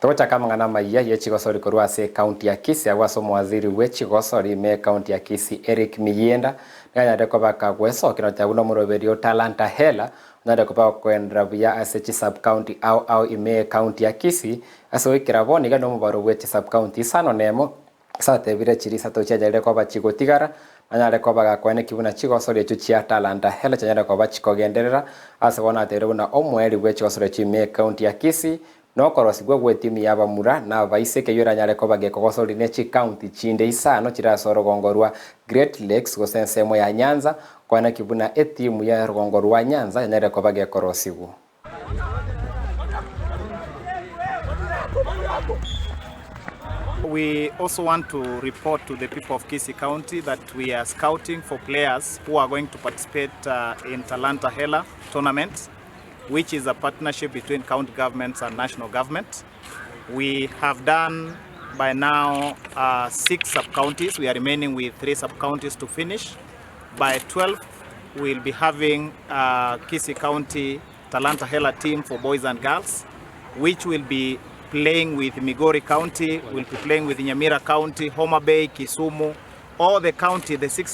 Togochaka amang'ana amayia ye chigosori korwa ase ecounty ya Kisii agwo ase omowaziri bwe chigosori ime ecounty ya Kisii Eric Miyienda nigo anyarete koba kagwesokera gochaka buna omoroberi o Talanta Hela onyarete koba gokoenderera buya ase chi sub county ao ao ime ecounty ya Kisii ase goikera bono iga nomobaro bwe chi sub county isano nemo Ase atebire chiria isato chianyarire koba chigotigara, nanyare koba gakoenekia buna chigosori echio chia talanta hela chianyare koba chikogenderera. Ase bono atebire buna omoerio bwe chigosori echio ime ecounty ya Kisii, nokorosigwa gw'etimu y'abamura na abaiseke eyio eranyare koba gekogosori ne chicounty chinde isano chire ase orogongo rwa Great Lakes gose ensemo ya Nyanza, koenekia buna etimu ya rogongo rwa Nyanza yanyarire koba gekorosigwa. We also want to report to the people of Kisii County that we are scouting for players who are going to participate uh, in Talanta Hela tournament, which is a partnership between county governments and national government. We have done by now uh, six sub-counties. We are remaining with three sub-counties to finish. By 12 we'll be having uh, Kisii County Talanta Hela team for boys and girls, which will be playing with Migori County, will be playing with Nyamira County, Homa Bay, Kisumu, all the county, the six